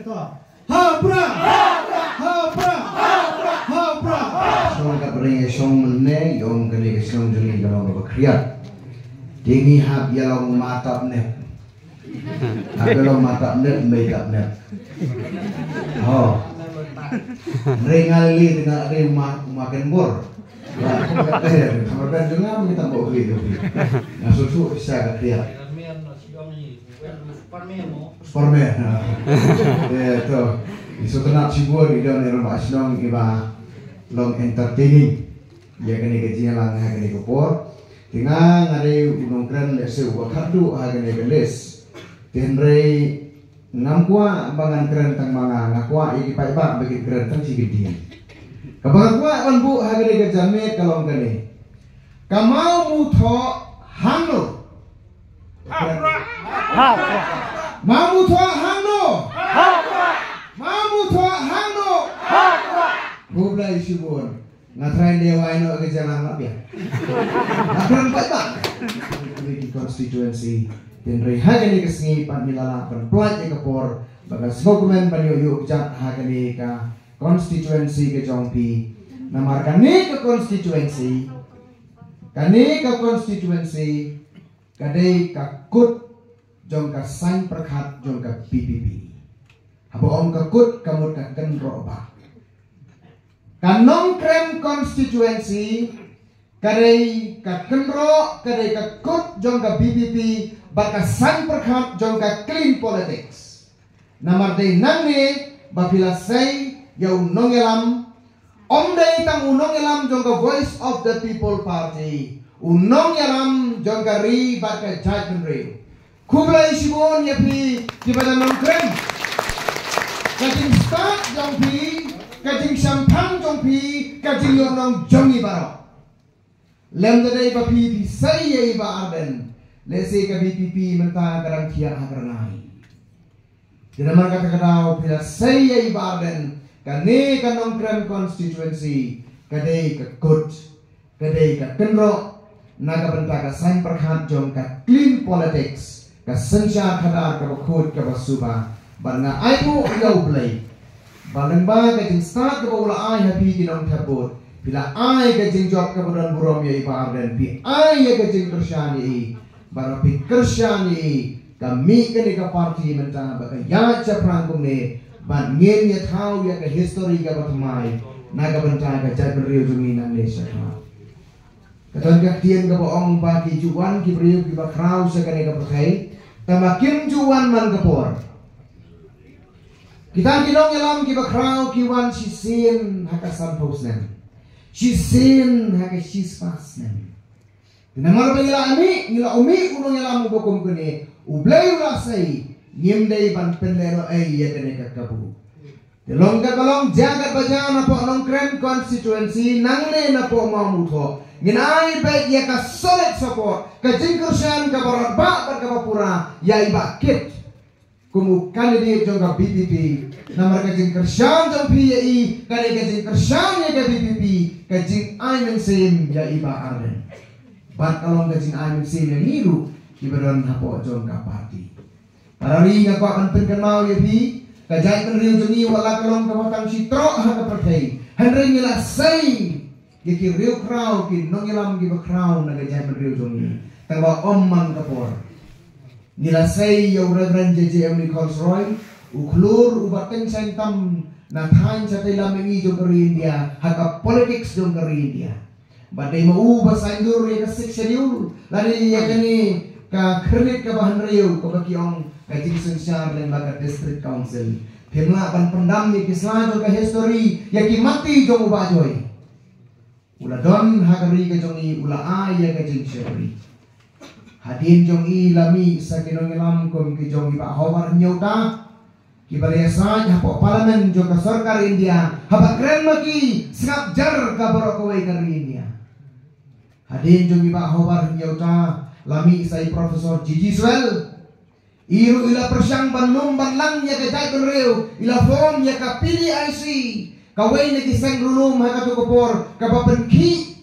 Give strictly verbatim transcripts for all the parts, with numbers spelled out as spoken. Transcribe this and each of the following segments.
Ha pra! Ha pra! Ha pra! Shnong Katreng, shnong mynne, ïong kane ka shnong jong ngi ka long kaba khriat. Te ngi hap ïa long ma tap ne. Hap ïa long ma tap ne, mei tap ne. Ho. Re nga le te nga re ma, ma ken bor. Ba, eh, kamar ban jong nga, ngi tam ba uri, uri. Nga susu, sa ka khriat. Superman, ha. Eh, to. Iso tenat sibur, i don i rama shnong, i ba long entertaining. Ïa kane ka jingïalang ha kane ka por. Te nga nga dei u nongkren lehse uba khatduh ha kane ka list. Te hynrei ngam kwah ba ngan kren tang ma nga, nga kwah ïa ki paidbah ba kin kren tang shi kyntien. Kaba nga kwah ban buh ha kane ka janmiet ka long kane. Ka Mawmuthoh hangno? Mawmuthoh hangno? Mawmuthoh hangno? Khublei shibun. Nga trai leh wai noh ka jaka nga pia. Nga kren paidbah. Kane ka constituency. Te hynrei ha kane ka sngi pat ngi la lah ban pynlait ïa ka por ba ka sngewkmen ban ïoh ïoh kjat ha kane ka constituency ka jong phi. Namar kane ka constituency, kane ka constituency ka dei ka kut jong ka saiñ pyrkhat jong ka V P P. Haba ong ka kut ka mut ka kynroh ba. Ka Nongkrem constituency ka dei ka kynroh, ka dei ka kut jong ka V P P bad ka saiñ pyrkhat jong ka clean politics. Namar dei nangne ba phi la sei ïa u nongïalam, ym dei tang u nongïalam jong ka Voice of the People Party, u nongïalam jong ka ri bad ka jaitbynriew. Khublei shibun ïa phi kiba don Nongkrem. Ka jingstad jong phi, ka jingshemphang jong phi, ka jingïohnong jong ngi baroh. Lem da dei ba phi phi sei ïa i Bah Ardent, lehse ka V P P mynta ka dang thiah ha ka rngai. Te namar kata ka daw phi la sei ïa i Bah Ardent, kane ka Nongkrem constituency ka dei ka kut, ka dei ka kynroh na ka bynta ka saiñ pyrkhat jong ka clean politics, ka synshar khadar kaba khuid kaba suba. Bad nga ai buh ïa U Blei ba lyngba ka jingstad kaba u la ai ha phi ki nongthep vote, phi la ai ka jingjop kaba don burom ïa i Bah Ardent, phi ai ïa ka jingkyrshan ïa i. Bad phi kyrshan ïa i, ka mih kane ka party mynta ba ka ïaid shaphrang kumne, bad ngin ïathaw ïa ka history kaba thymmai na ka bynta ka jaitbynriew jong ngi nangne shakhmat. Ka don ka ktien kaba ong ba ki ju wan ki briew kiba khraw sha kane ka pyrthei, tangba kim ju wan man ka por. Kita ki nongïalam kiba khraw ki wan shisien ha ka sanphew snem, shisien ha ka shispah snem. Namar ba ngi la mih, ngi la mih u nongïalam uba kum kane, U Blei u la sei, ngim dei ban pynlehnohei ïa kane ka kabu. Te long katba long, jia katba jia napoh Nongkrem constituency, nangne napoh Mawmuthoh, ngin ai beit ïa ka solid support, ka jingkyrshan kaba radbah bad kaba pura ïa i Bah Kit kum u candidate jong ka V P P. Namar ka jingkyrshan jong phi ïa i ka dei ka jingkyrshan ïa ka V P P, ka jingai mynsiem ïa i Bah Ardent. Bad ka long ka jingai mynsiem ïa ngi ruh kiba don hapoh jong ka party. Para ri, nga kwah ban pynkynmaw ïa phi, ka jaitbynriew jong ngi wat la ka long kaba tang shi troh ha ka pyrthei, hynrei ngi la sei ïa ki riewkhraw, ki nongïalam kiba khraw na ka jaitbynriew jong ngi. Tangba ym man ka por. Ngi la sei ïa u Reverend J J M Nichols Roy, u khlur uba tyngshaiñ tam na thaiñ shatei lam mihngi jong ka ri India ha ka politics jong ka ri India. Bad dei ma u ba saiñdur ïa ka Sixth Schedule lane ïa kane ka khyrnit kaba hynriew kaba ki ong ka jingsynshar lyngba ka District Council. Phim lah ban pyndam ïa ki sla jong ka history ïa ki mati jong u Bah Joy. U la don ha ka ri ka jong i, u la ai ïa ka jingshakri. Hadien jong i la mih sa ki nongïalam kum ki jong i Bah Howard Hynñiewta, kiba la ïasaid hapoh Parliament jong ka sorkar India, haba kren ma ki sngap jar ka baroh kawei ka ri India. Hadien jong i Bah Howard Hynñiewta la mih sa i Professor G G Swell. I ruh i la pyrshang ban lum ban lang ïa ka jaitbynriew, i la form ïa ka P D I C, kawei na ki seng riewlum ha kato ka por kaba pynkhih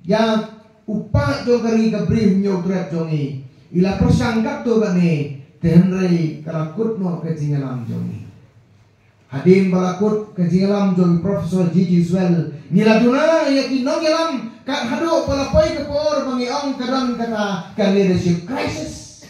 ïa u paid jong ka ri, ka Bri Hynñiewtrep jong i. I la pyrshang katto katne, te hynrei ka la kut noh ka jingïalam jong i. Hadien ba la kut ka jingïalam jong Professor G G Swell, ngi la duna ïa ki nongïalam kat haduh ba la poi ka por ba ngi ong ka don kata ka leadership crisis.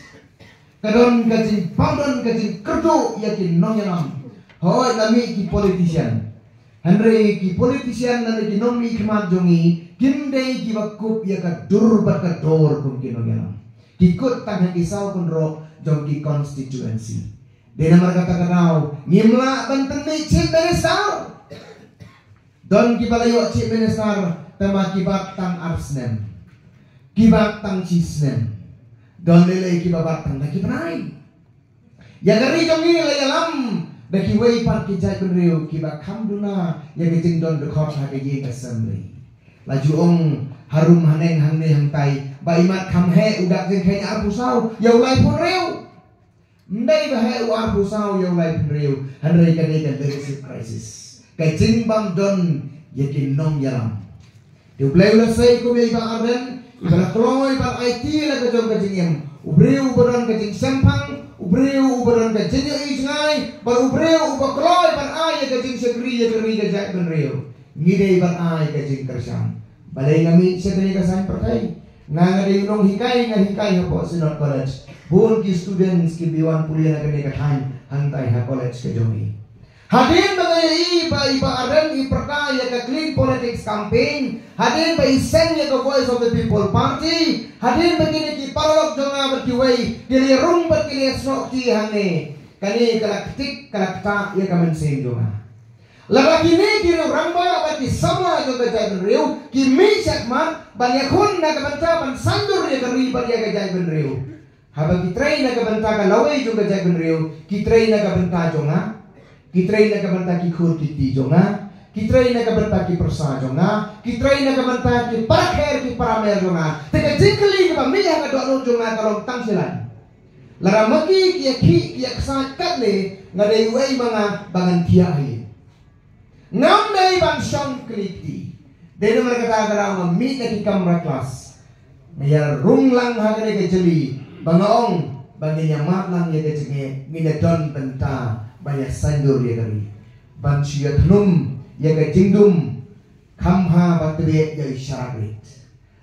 Ka don ka jing, bym don ka jingkyrduh ïa ki nongïalam. Hooid, la mih ki politician. Hynrei ki politician lane ki nongmihkhmat jong ngi kim dei kiba kup ïa ka dur bad ka dor kum ki nongïalam. Ki kut tang ha ki saw kynroh jong ki constituency. Dei namar kata ka daw ngim lah ban pynmih chief minister. Don kiba la ïoh chief minister, tangba ki bat tang ar snem, ki bat tang shi snem. Don lei lei kiba bat tang da ki bnai. Ïa ka ri jong ngi la ïalam da kiwei pat ki jaitbynriew kiba kham duna ïa ka jingdon dkhot ha ka ïing assembly. La ju ong harum haneng hangne hangtai, ba imat kham heh u dak jingkheiñ arphew saw ïa u laiphew hynriew. Ym dei ba heh u arphew saw ïa u laiphew hynriew, hynrei ka dei ka leadership crisis, ka jingbym don ïa ki nongïalam. Te U Blei u la sei kum ïa i Bah Ardent, iba la kloi ban aiti la ka jong ka jingim. U briew uba don ka jingshemphang, u briew uba don ka jingïohi jngai, bad u briew uba kloi ban ai ïa ka jingshakri ïa ka ri ka jaitbynriew. Ngi dei ban ai ka jingkyrshan. Balei nga mih sha kane ka saiñ pyrthei? Nga, nga dei u nonghikai, nga hikai hapoh Synod College. Bun ki students kiba wan pule na kane ka thaiñ hangtai ha college ka jong ngi. Hadien ba nga ïohi ba i Bah Ardent i pyrta ïa ka Clean Politics Campaign, hadien ba i seng ïa ka Voice of the People Party, hadien ba kine ki paralok jong nga bad kiwei ki la rung bad ki la snoh kti hangne, kane ka la ktik, ka la ktah ïa ka mynsiem jong nga. Lada kine ki rangbah bad ki samla jong ka jaitbynriew ki mih shakhmat ban ïakhun na ka bynta ban saiñdur ïa ka ri bad ïa ka jaitbynriew. Haba ki trei na ka bynta ka lawei jong ka jaitbynriew, ki trei na ka bynta jong nga, ki trei na ka bynta ki khun ki kti jong nga, ki trei na ka bynta ki pyrsa jong nga, ki trei na ka bynta ki para kher ki para mer jong nga. Te ka jingkylli kaba mih ha ka dohnud jong nga ka long tang shi lad. Lada ma ki ki ïa khih ki ïa ksaid katne, nga dei uei ma nga ba ngan thiah hi? Ngam dei ban shong kylli kti. Dei namar kata ka daw nga mih na ki kamra klas, nga ïa rung lang ha kane ka jylli ba nga ong ba ngin ïa mad lang ïa ka jingeh, ngin ïa don bynta ban ïa saiñdur ïa ka ri, ban shu ïa thnum ïa ka jingdum kham bha ba tbit ïa i sharak rit.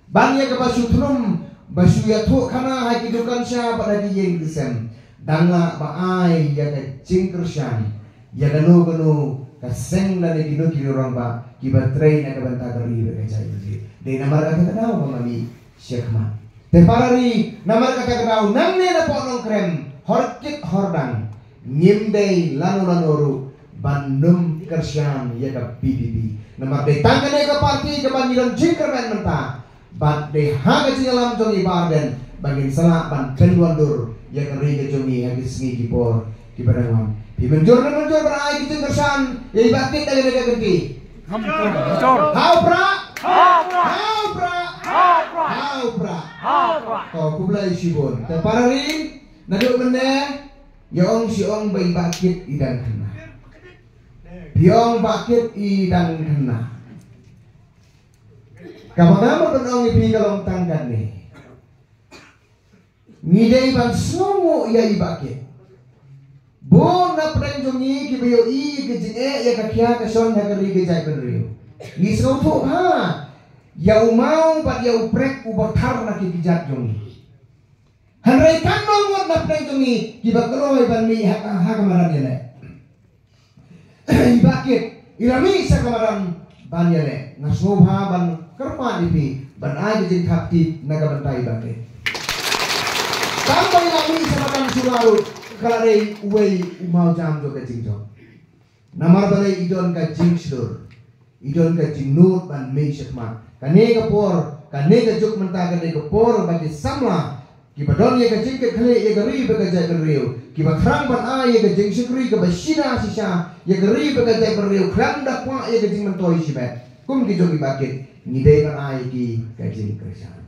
Ban ïa kaba shu thnum, ba shu ïathuh khana ha ki dukan sha bad ha ki ïing ki sem. Dang lah ba ai ïa ka jingkyrshan ïa kano kano ka seng lane kino kino rangbah kiba trei na ka bynta ka ri bad ka jaitbynriew. Dei namar kata ka daw ba nga mih shakhmat. Te para ri, namar kata ka daw nangne napoh Nongkrem, hor kit hor dang, ngim dei lano lano ruh ban nym kyrshan ïa ka V P P. Namar dei tang kane ka parti kaba ngi don jingkyrmen mynta. Bad dei ha ka jingïalam jong i Bah Ardent ba ngin sa lah ban pynwandur ïa ka ri ka jong ngi ha ki sngi ki por kiba dang wan. Phi mynjur ne mynjur ban ai ki jingkyrshan ïa i Bah Kit da kane ka kynti? Mynjur. Ha u Prah. Ha u Prah. Ha u Prah. To khublei shibun. Te para ri, naduh mynne ïa ong shi ong ba i Bah Kit i dang khynnah. Phi ong Bah Kit i dang khynnah. Kaba nga mut ban ong ïa phi ka long tang katne. Ngi dei ban sngewnguh ïa i Bah Kit. Bun na pdeng jong ngi kiba ïohi ka jingeh ïa ka khia ka shon ha ka ri ka jaitbynriew. Ngi sngewthuh bha ïa u maw bad ïa u prek uba thar na ki kjat jong ngi. Hynrei katno ngut na pdeng jong ngi kiba kloi ban mih ha, ha ka madan ïaleh. I Bah Kit i la mih sha ka madan ban ïaleh. Nga sngewbha ban kyrpad ïa phi ban ai ka jingthap tip na ka bynta i Bah Kit. Tang ba i la mih sha madan shuwa ruh ka la dei uwei u mawjam jong ka jingjop. Namar balei? I don ka jingshlur, i don ka jingnud ban mih shakhmat. Kane ka por, kane ka juk mynta ka dei ka por ba ki samla kiba don ïa ka jingkitkhlieh ïa ka ri bad ka jaitbynriew, kiba thrang ban ai ïa ka jingshakri kaba shida shisha ïa ka ri bad ka jaitbynriew, khlem da kwah ïa ka jingmyntoi shimet kum ki jong i Bah Kit, ngi dei ban ai ïa ki ka jingkyrshan.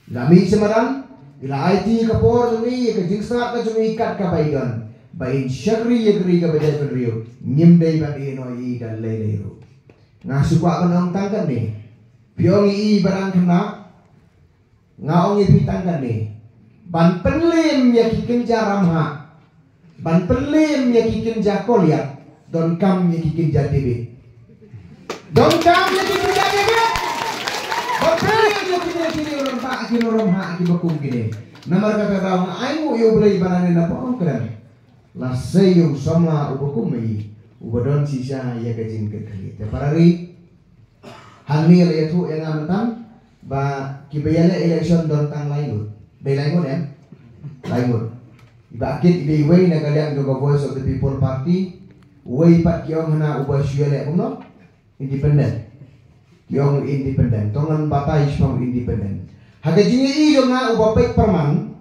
I la mih sha madan, i la aiti ïa ka por jong i, ïa ka jingstad ka jong i kat kaba i don, ba in shakri ïa ka ri ka jaitbynriew. Ngim dei ban ïehnoh ïa i da lei lei ruh. Nga shu kwah ban ong tang katne. Phi ong ïa i ba dang khynnah, nga ong ïa phi tang katne. Ban pynliem ïa ki kynja ramhah, ban pynliem ïa ki kynja kol ïap, Donkam ïa ki kynja debate. Donkam ïa ki kynja debate. Ba phi ïa ki kynja debate, u rem ba ki, u rem ha ki ba kum kine. Namar kata ka daw nga ai nguh ïa U Blei ba nangne na Nongkrem la sei ïa u samla uba kum i, uba don shisha ïa ka jingkyrkhu. Te para ri, hangne la ïathuh ïa nga mynta ba kiba ïaleh election don tang lai ngut. Dei lai ngut em? Lai ngut. Iba kit iba iwei na ka liang jong ka Voice of the People Party, uwei pat ki ong hana uba shu ïaleh kumno? Independent. Ki ong independent. To ngan batai shaphang independent. Ha ka jingïohi jong nga uba peit pyrman,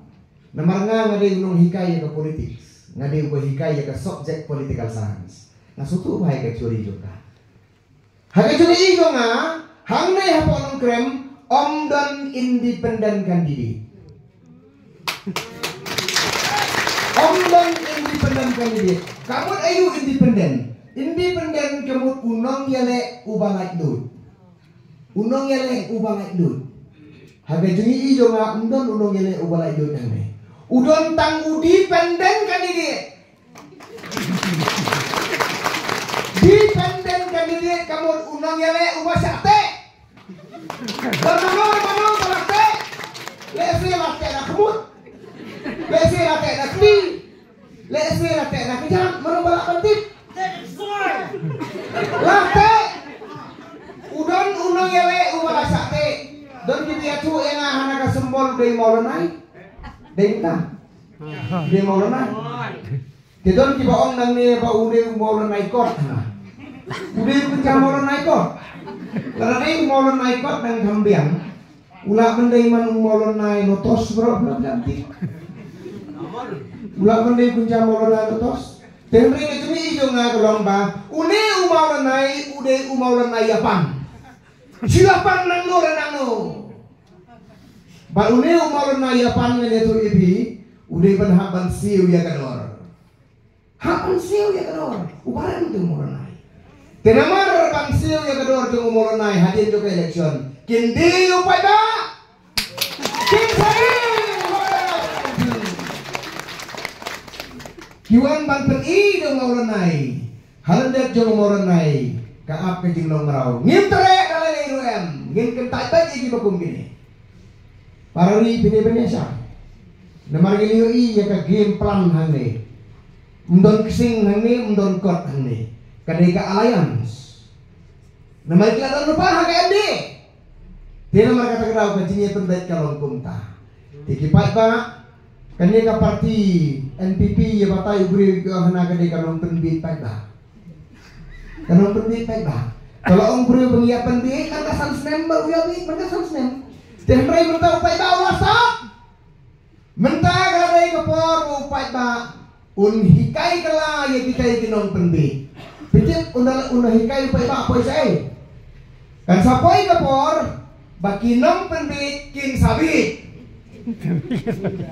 namar nga nga dei u nonghikai ïa ka politics. Nga dei uba hikai ïa ka subject political science. Nga sngewthuh bha ïa ka theory jong ka. Ha ka jingïohi jong nga, hangne hapoh Nongkrem, ym don independent candidate. Ym don independent candidate. Ka mut aïu independent? Independent ka mut u nongïaleh uba laitluid. U nongïaleh uba laitluid. Ha ka jingïohi jong nga ym don u nongïaleh uba laitluid hangne. U don tang u dependent candidate. Dependent candidate ka mut u nongïaleh uba shah teh. Ba mano mano ba la teh. Lehse la teh na khmut. Lehse la teh na kti. Lehse la teh na kjat, mano ba la pyntip. La teh. U don u nongïaleh uba la shah teh. Don kiba ïathuh ïa nga hana ka symbol u dei u mawlynnai. Dei mynta. U dei u mawlynnai. Te don kiba ong nangne ba u dei u mawlynnai kot. U dei u kynja mawlynnai kot. Lada dei u mawlynnai kot nang kham biang. U lah ban dei man u mawlynnai notos bro, bro, bro, bro. U lah ban dei u kynja mawlynnai notos. Te hynrei ka jingïohi jong nga ka long ba une u mawlynnai u dei u mawlynnai ïapan. Shu ïapan nangno re nangno. Bad une u mawlynnai ïapan ngan ïathuh ïa phi, u dei ban hap ban siew ïa ka dor. Hap ban siew ïa ka dor. U ba rem te u mawlynnai. Te namar ban siew ïa ka dor jong u mawlynnai hadien jong ka election, kin die u paidbah. Kin sa die u mawlynnai. Ki wan ban pyni da u mawlynnai. Ha lyndet jong u mawlynnai ka ap ka jinglong mraw. Ngim treh da lei lei ruh em. Ngin kyntait beit ïa kiba kum kine. Para ri, phi dei ban ïa shai. Namar ngi la ïohi ïa ka game plan hangne. Ym don ksing hangne, ym don kot hangne. Ka dei ka alliance. Namar ki la don lypa ha ka M D A. Te namar kata ka daw ka jingïapynbeit ka long kumta. Te ki paidbah, kane ka party N P P ïa batai u briew ki ong hana ka dei ka nongpynbiej paidbah. Ka nongpynbiej paidbah. Ka la ong briew ba ngi ïapynbiej man ka san snem, ba u ïabiej man ka san snem. Te hynrei mynta u paidbah u la sah. Mynta ka la dei ka por ba u paidbah un hikai kylla ïa kita ki nongpynbiej. Phi tip un da, un da hikai u paidbah poi shaei? Kan sa poi ka por ba ki nongpynbiej kin sa biej.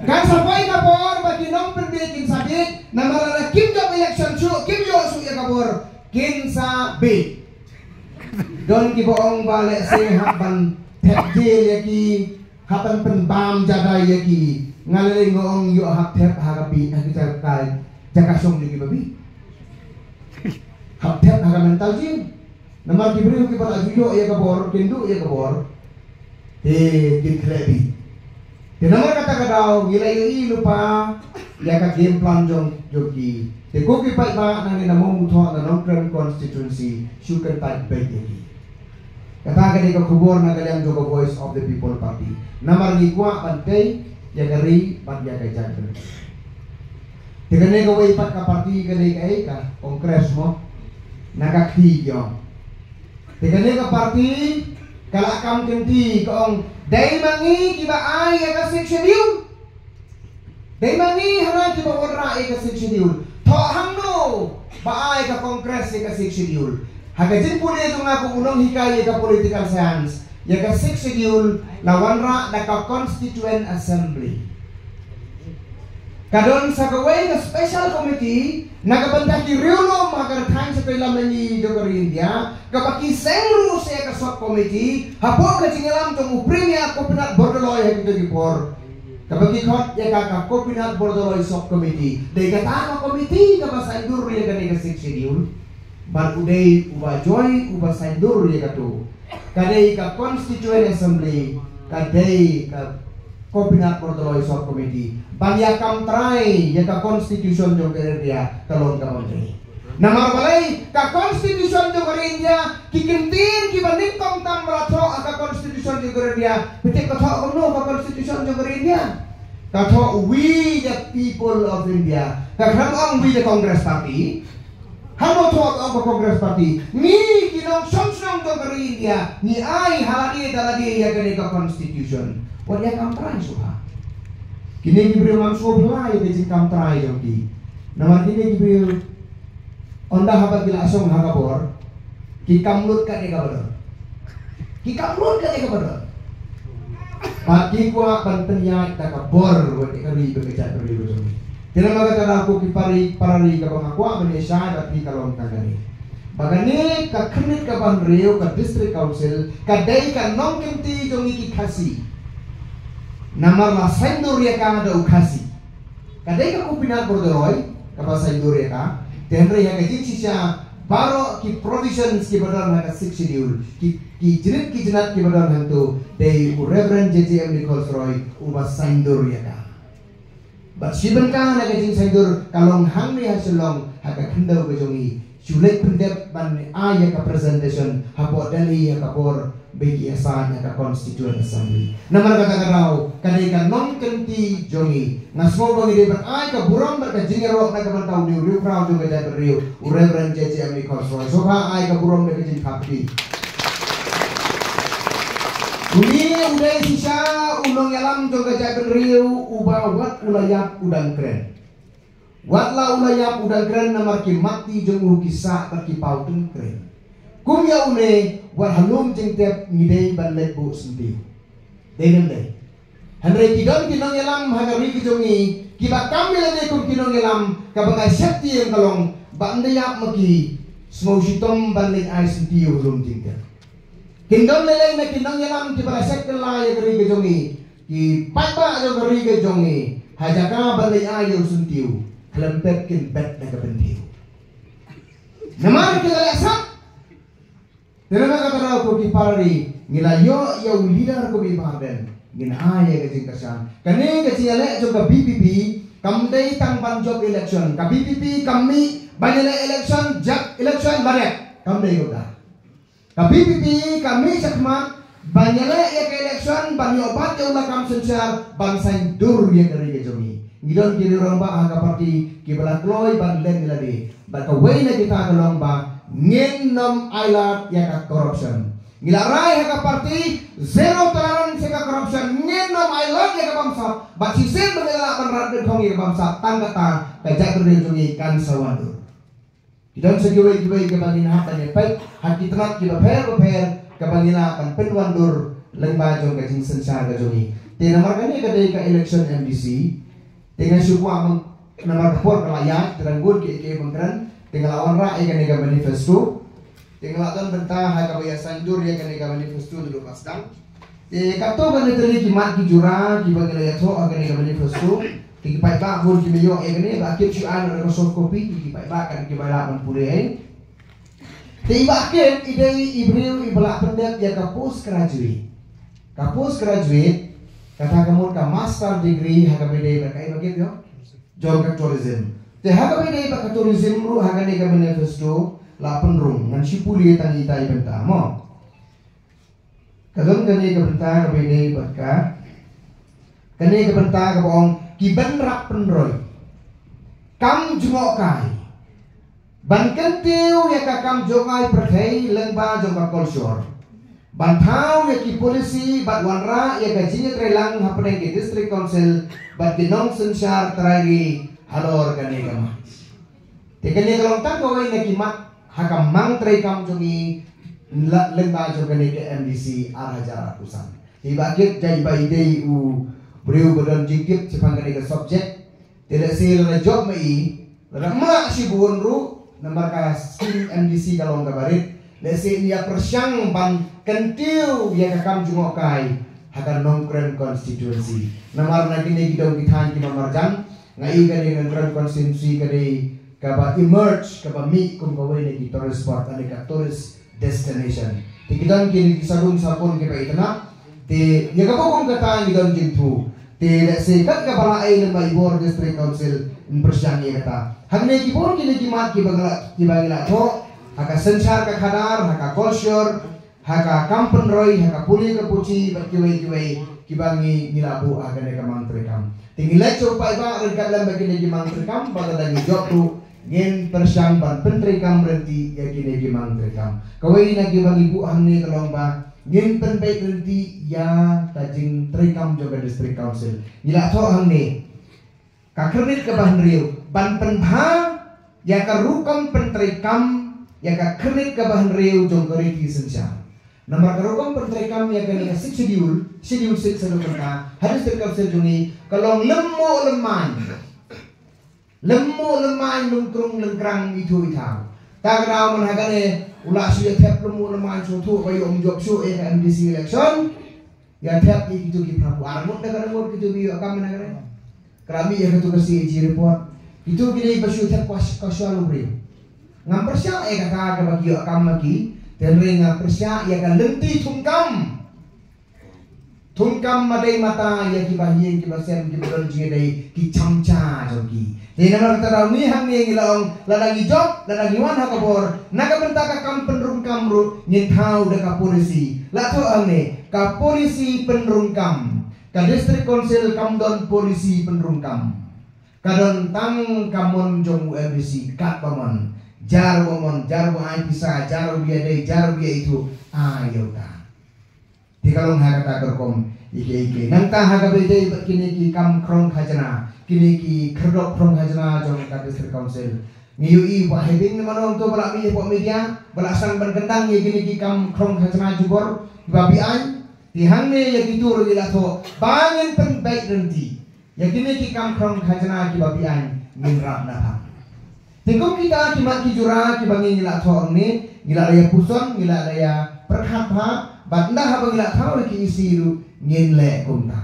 Kan sa poi ka por ba ki nongpynbiej kin sa biej. Namar lada kim jop election shuh, kim ïoh shuh ïa ka bor, kin sa biej. Don kiba ong ba lehse hap ban thep jail ïa ki, hap ban pynbam jada ïa ki. Nga lei nga ong ïoh hap thep ha ka biej, ha ki jaka, jaka shong jong kiba biej. Hap thep ha ka mental jail. Namar ki briew kiba la ju ïoh ïa ka bor, kin duh ïa ka bor. Te kin khleh biej. Te namar kata ka daw ngi la ïohi lypa ïa ka game plan jong, jong ki. Te ko ki paidbah nangne na Mawmuthoh na Nongkrem constituency, shu kyntait beit ïa ki. Kata ka dei ka khubor na ka liang jong ka Voice of the People Party. Namar ngi kwah ban tei ïa ka ri bad ïa ka jaitbynriew. Te kane kawei pat ka party ka dei kaei, ka Congress mo. Na ka kti ki ong. Te kane ka party ka la kam kynti ka ong, dei ma ngi kiba ai ïa ka Sixth Schedule. Dei ma ngi hana kiba wanrah ïa ka Sixth Schedule. Thoh hangno ba ai ka Congress ïa ka Sixth Schedule. Ha ka jingpule jong nga kum u nonghikai ïa ka political science, ïa ka Sixth Schedule la wanrah da ka Constituent Assembly. Ka don sa kawei ka special committee na ka bynta ki riewlum ha ka rthaiñ shatei lam mihngi jong ka ri India, kaba ki seng ruh sa ïa ka sub committee hapoh ka jingïalam jong u Premier Gopinath Bordoloi ha kito ki por. Kaba ki khot ïa ka, ka Gopinath Bordoloi Sub Committee. Dei kata ka committee kaba saiñdur ïa kane ka Sixth Schedule. Bad u dei uba joi uba saiñdur ïa kato. Ka dei ka Constituent Assembly, ka dei ka Gopinath Bordoloi Sub Committee ban ïa kam trai ïa ka Constitution jong ka India ka long ka bym dei. Namar balei? Ka Constitution jong ka India, ki kyntien kiba nyngkong tam ba la thoh ha ka Constitution jong ka India. Phi tip ka thoh kumno ka Constitution jong ka India? Ka thoh "We the people of India." Ka khlem ong "We the Congress Party." Haba thoh ka Congress Party, ngi ki nongshong shnong jong ka ri India ngi ai ha lade da lade ïa kane ka Constitution. Wat ïa kam trai shuh ha. Kine ki briew ngam sngewbha ïa ka jingkam trai jong ki. Namar kine ki briew, ynda haba ki la shong ha ka bor, ki kam lut katei kaba don. Ki kam lut katei kaba don. Bad ki kwah ban pynïaid da ka bor wat ïa ka ri bad ka jaitbynriew jong ngi. Te namar kata ko ki para ri, para ri, kaba nga kwah ban ïa shai bad phi ka long tang kane. Ba kane ka khyrnit kaba hynriew ka District Council ka dei ka nongkynti jong ngi ki Khasi. Namar la saiñdur ïa ka da u Khasi. Ka dei ka Gopinath Bordoloi kaba saiñdur ïa ka. Te hynrei ha ka jingshisha baroh ki provisions kiba don ha ka Sixth Schedule, ki, ki jingit ki jingat kiba don hangto, dei u Reverend J J M Nichols Roy uba saiñdur ïa ka. Bad shi bynta na ka jingsaiñdur ka long hangne ha Shillong ha ka khyndew ka jong ngi. Shu leit pyndep ban ai ïa ka presentation hapoh Delhi ha ka por ba ki ïasaid ha ka Constituent Assembly. Namar kata ka daw ka dei ka nongkynti jong ngi. Nga sngew ba ngi dei ban ai ka burom bad ka jingïaroh na ka bynta u riewkhraw jong ka jaitbynriew, u Reverend J J M Nichols Roy. Sngewbha ai ka burom da ka jingkyrpad. Une u dei shisha u nongïalam jong ka jaitbynriew uba wat u la ïap u dang kren. Wat la u la ïap u dang kren namar ki mat ti jong u ki sah bad ki paw tyngkren. Kum ïa une wat ha lum jingtep ngi dei ban leit buh syntiew. Dei ne em dei? Hynrei ki don ki nongïalam ha ka ri ka jong ngi kiba kam ïa lade kum ki nongïalam, kaba ngi shet ti ïa ka long ba ynda ïap ma ki sngew shitom ban leit ai syntiew ha lum jingtep. Kin don lei lei na ki nongïalam kiba la shet kylla ïa ka ri ka jong ngi, ki paidbah jong ka ri ka jong ngi, ha jaka ban leit ai ïa u syntiew, khlem pep kin bet na ka bynthiew. Namar ki la leh sah. Te namar kata daw ko ki para ri, ngi la ïoh ïa u leader kum i Bah Ardent, ngin ai ïa ka jingkyrshan. Kane ka jingïaleh jong ka V P P kam dei tang ban jop election. Ka V P P kam mih ban ïaleh election, jop election, ban ïaleh. Kam dei kumta. Ka V P P ka mih shakhmat ban ïaleh ïa ka election, ban ïoh bat ïa u lakam synshar, ban saiñdur ïa ka ri ka jong ngi. Ngi don ki riew rangbah ha ka party kiba la kloi ban len ïa lade. Bad kawei na kita ka long ba ngin nym ailad ïa ka corruption. Ngi la rai ha ka party zero tolerance ïa ka corruption, ngin nym ailad ïa ka bamsap. Bad shisien ba ngi la lah ban rat dkhong ïa ka bamsap, tang kata ka jaitbynriew jong ngi kan sa wandur. Ki don sa kiwei kiwei kiba ngin hap ban ïa peit ha ki tnat kiba pher ba pher kaba ngin lah ban pynwandur lyngba jong ka jingsynshar ka jong ngi. Te namar kane ka dei ka election M D C. Te nga shu kwah ban, namar ka por ka la ïaid, te dang bun kiei kiei ban kren. Te nga la wanrah ïa kane ka manifesto. Te nga la don bynta ha kaba ïa saiñdur ïa kane ka manifesto naduh ba sdang. Te katto katne tylli ki mat ki jura kiba ngi la ïathoh ha kane ka manifesto. Te ki paidbah bun kiba ïoh ïa kane, Bah Kit shu ai noh ka soft copy, te ki paidbah kat kiba lah ban pule. Te i Bah Kit i dei i briew iba la pyndep ïa ka post graduate. Ka post graduate, kata ka mut ka master degree ha kaba ïadei bad kaei Bah Kit ïoh? Jong ka tourism. Te ha kaba ïadei bad ka tourism ruh ha kane ka manifesto la pynrung, ngan shu pule tang ita i bynta mo. Ka don kane ka bynta kaba ïadei bad ka, kane ka bynta kaba ong ki bynrap pynroi, kam jngohkai, ban kyntiew ïa ka kam jngohkai pyrthei lyngba jong ka culture, ban thaw ïa ki policy bad wanrah ïa ka jingïatreilang hapdeng ki district council bad ki nongsynshar trai ri halor kane ka mat. Te kane ka long tang kawei na ki mat ha ka mang treikam jong ngi la, lyngba jong kane ka M D C ar hajar arphew san. Te Bah Kit, jai ba i dei u briew ba don jingkit shaphang kane ka subject. Te lehse lada jop ma i, lada mlak shibun ruh, namar ka skim M D C ka long kaba rit. Lehse in ïa pyrshang ban kyntiew ïa ka kam jngohkai ha ka Nongkrem constituency. Namar na kine ki dong ki thaiñ kiba marjan, nga i kane ka Nongkrem constituency ka dei kaba emerge, kaba mih kum kawei na ki tourist spot, na ka tourist destination. Te ki don kine ki sadong sapon kiba itynnad. Te ïa kaba kum kata ngi don jingthmu. Te lehse kat kaba la ai lem bad i bor District Council, yn pyrshang ïa kata. Hangne ki bor kine ki mat kiba ngi la, kiba ngi la thoh ha ka synshar ka khadar, ha ka culture, ha ka kam pynroi, ha ka pule ka puthi bad kiwei kiwei kiba ngi, ngi la buh ha kane ka mang treikam. Te ngi leit sha u paidbah ryngkat lem bad kine ki mang treikam, ba lada ngi jop ruh ngin pyrshang ban pyntreikam ryntih ïa kine ki mang treikam. Kawei na kiba ngi buh hangne ka long ba ngin pynbeit ryntih ïa ka jingtreikam jong ka District Council. Ngi la thoh hangne ka khyrnit kaba hynriew, ban pynbha ïa ka rukom pyntreikam ïa ka khyrnit kaba hynriew jong ka riti synshar. Namar ka rukom pyntreikam ïa kane ka Sixth Schedule, Schedule Six haduh mynta ha District Council jong ngi, ka long lymmo lymmaiñ. Lymmo lymmaiñ, lyngkrung lyngkrang, ithuh ithaw. Ta ka daw man ha kane u lah shu ïa thep lymmo lymmaiñ, shu thuh ba ïoh ym jop shuh ïa ka M D C election. Ïa thep ïa kito ki phra phew ar ngut na ka ngut kito ki ïoh kam na ka re. Kra mi ïa kito ka C A G report. Kito ki dei ba shu thep ka, ka shwa lum ri. Ngam pyrshah ïa kata kaba ki ïoh kam ma ki. Te hynrei nga pyrshah ïa ka lynti thungkam. Thungkam ma dei mata ïa kiba hieng kiba sem kiba don jingïadei, ki chamcha jong ki. Te namar kata daw ngi hangne ngi la ong, lada ngi jop, lada ngi wan ha ka bor, na ka bynta ka kam pynrung kam ruh ngin thaw da ka polisi. La thoh hangne, ka polisi pynrung kam. Ka District Council kam don polisi pynrung kam. Ka don tang ka mon jong u M D C, katba mon. Jar ba mon, jar ba ai pisa, jar ba ïadei, jar ba ïaithuh, ai ïa uta. Te ka long ha kata ka rukom ïa kiei kiei. Nangta ha kaba ïadei bad kine ki kam khrong khajna, kine ki khyrdop khrong khajna jong ka District Council. Ngi ïohi ba hapdeng namar nangto ba la mih hapoh media, ba la sdang ban kyndang ïa kine ki kam khrong khajna jubor kiba phi ai. Te hangne ïa kito ruh ngi la thoh ba ngin pynbeit ryntih. Ïa kine ki kam khrong khajna kiba phi ai ngin rap na pha. Te kum kita ki mat ki jura kiba ngi, ngi la thoh hangne, ngi la ïa puson, ngi la ïa pyrkhat bha, bad ynda haba ngi la thaw ïa ki E C ruh ngin leh kumta.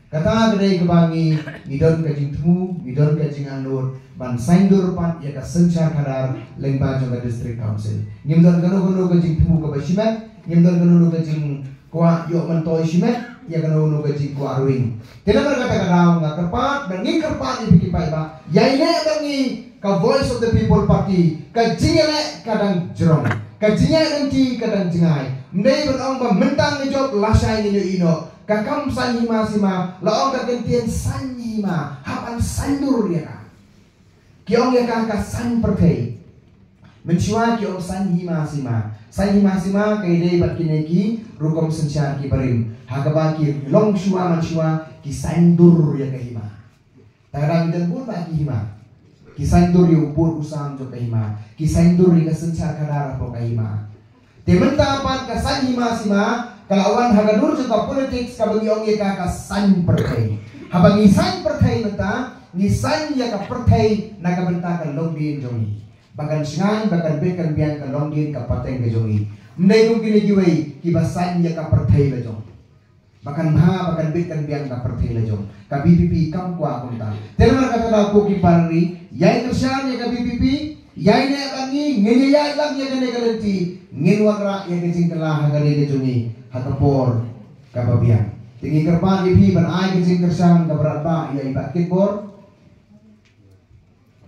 Kata ka dei kaba ngi, ngi don ka jingthmu, ngi don ka jingangnud ban saiñdur pat ïa ka synshar khadar lyngba jong ka District Council. Ngim don kano kano ka jingthmu kaba shimet, ngim don kano kano ka jing kwah ïoh myntoi shimet ïa kano kano ka jingkwah ruwing. Te namar kata ka daw nga kyrpad, ba ngi kyrpad ïa phi ki paidbah, ïaineh bad ngi ka Voice of the People Party, ka jingïaleh ka dang jrong, ka jingïaleh lynti ka dang jngai. Ym dei ban ong ba mynta ngi jop lashai ngin ïohi noh. Ka kam saiñ hima sima, la ong ka kyntien saiñ hima, hap ban saiñdur ïa ka. Ki ong ïa ka ka saiñ pyrthei. Mynshuwa ki ong saiñ hima sima. Saiñ hima sima ka ïadei bad kine ki rukom synshar ki barim. Ha kaba ki long shuwa mynshuwa ki saiñdur ïa ka hima. Te ka dang don bun bah ki hima. Ki saiñdur ïa u pud u sam jong ka hima. Ki saiñdur ïa ka synshar khadar hapoh ka hima. Te mynta pat ka saiñ hima sima ka la wan ha ka dur jong ka politics kaba ngi ong ïa ka ka saiñ pyrthei. Haba ngi saiñ pyrthei mynta, ngi saiñ ïa ka pyrthei na ka bynta ka longdien jong ngi. Ba kan shngaiñ, ba kan bit kan biang ka longdien ka pateng ka jong ngi. Ym dei kum kine kiwei kiba saiñ ïa ka pyrthei la jong. Ba kan bha, ba kan bit kan biang ka pyrthei la jong. Ka V P P kam kwah kumta. Te namar kata daw ko ki para ri, ïai kyrshan ïa ka V P P, ïaineh bad ngi, ngin ïaid lang ïa kane ka lynti, ngin wanrah ïa ka jingkylla ha kane ka jong ngi ha ka por kaba biang. Te ngi kyrpad ïa phi ban ai ka jingkyrshan kaba radbah ïa i Bah Kitbor.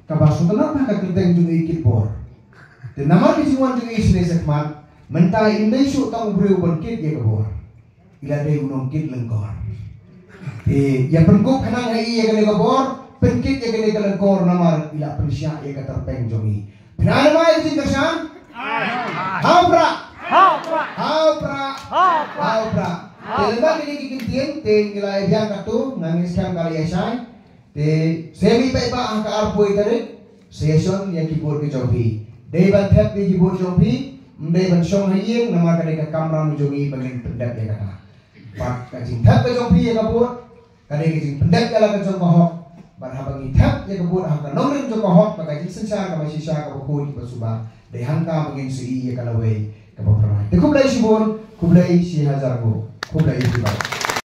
Kaba shu tnat ha ka kyrteng jong i Kitbor. Te namar ka jingwan jong i shane shakhmat, mynta ym dei shuh tang u briew ban kit ïa ka bor. I la dei u nongkit lyngkor. Te ïa pynkup khnang ha i ïa kane ka bor, pynkit ïa kane ka lyngkor namar i la pynshah ïa ka tyrpeng jong i. Phin ai ne em ai ka jingkyrshan? Ha u Prah! Ha u Prah! Ha u Prah! Te lada kine ki kyntien, te ngi la ïa biang katto, nga ngeit skhem ka la ïa shai. Te, sa mih paidbah ha ka arphew tarik, sa ïa shon ïa ki vote ki jong phi. Dei ban thep ïa ki vote jong phi, ym dei ban shong ha ïing, namar ka dei ka kamram jong ngi ba ngin pyndep ïa kata. Bad ka jingthep ka jong phi ïa ka vote, ka dei ka jingpyndep ïa la ka jong ka hok. Bad haba ngi thep ïa ka vote ha ka nongrim jong ka hok, bad ka jingsynshar kaba shisha kaba khuid kaba suba, dei hangta ba ngin shu ïohi ïa ka lawei kaba pyrshah. Te khublei shibun, khublei shihajar nguh, khublei shibun.